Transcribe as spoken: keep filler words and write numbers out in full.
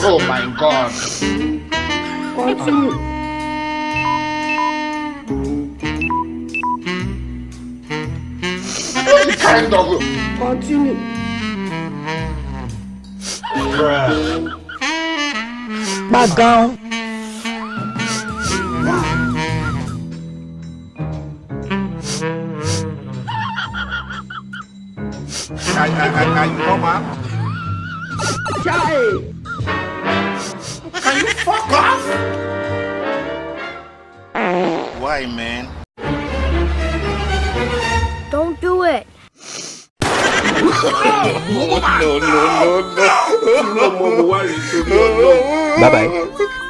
Oh my God. Continue. What kind of Continue. bruh? Bagan. I, I, I, I come out. Chai. Can you fuck off? Why, man? Don't do it. No, no, no, no. Ọmọ mo wá rí torí Ọlọ́run. Bye bye.